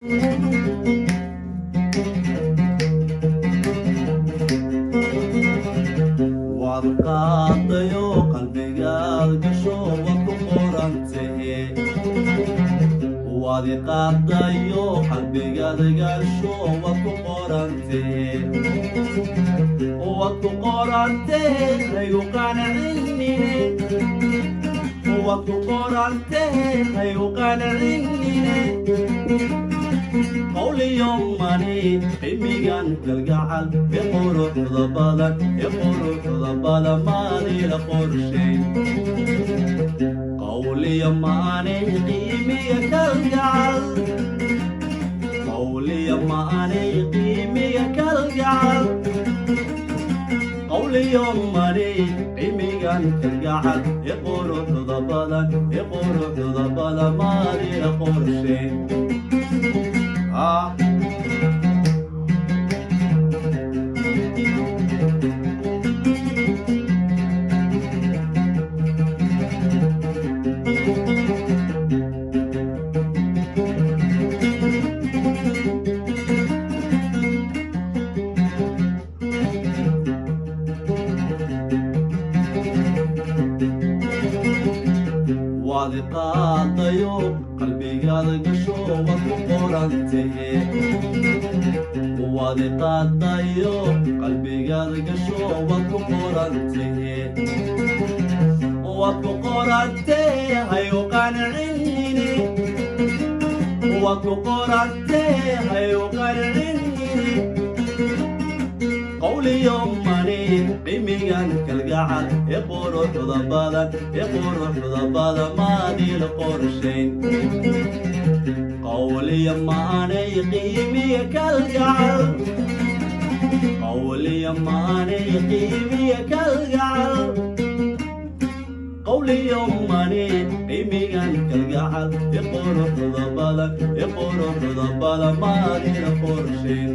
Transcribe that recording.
Waad qaadayo qalbigaad gasho, waad ku qorantahe. Waad qaadayo qalbigaad gasho, waad ku qorantahe, waad ku qorantahe. Haygu qancinine, waad ku qorantahe, haygu qancinine. Qawliyo mani qiimigan kalgacal ee quruxda badan, ee quruxda badan, maadila qorshayn. Qawliyo maani qiimiga kalgacal, qawliyo maani qiimiga kalgacal, qawliyo mani qiimigan kalgacal ee quruxda badan, ee quruxda badan, maadila qorshayn. Ah. Waad qaadayo qalbigaad gasho, waad ku qorantahe. Waad qaadayo qalbigaad gasho, waad ku qorantahe, waad ku qorantahe. Hayu qancinine, waad ku qorantahe, hayu qancinine. Qawliyo mani qiimigan kalgacal ee quruxda badan, ee quruxda badan, maadila qorshayn. Qawliyo maanay qiimiga kalgacal, qawliyo maanay qiimiga kalgacal, qawliyo mani qiimigan kalgacal ee quruxda badan, ee quruxda badan, maadila qorshayn.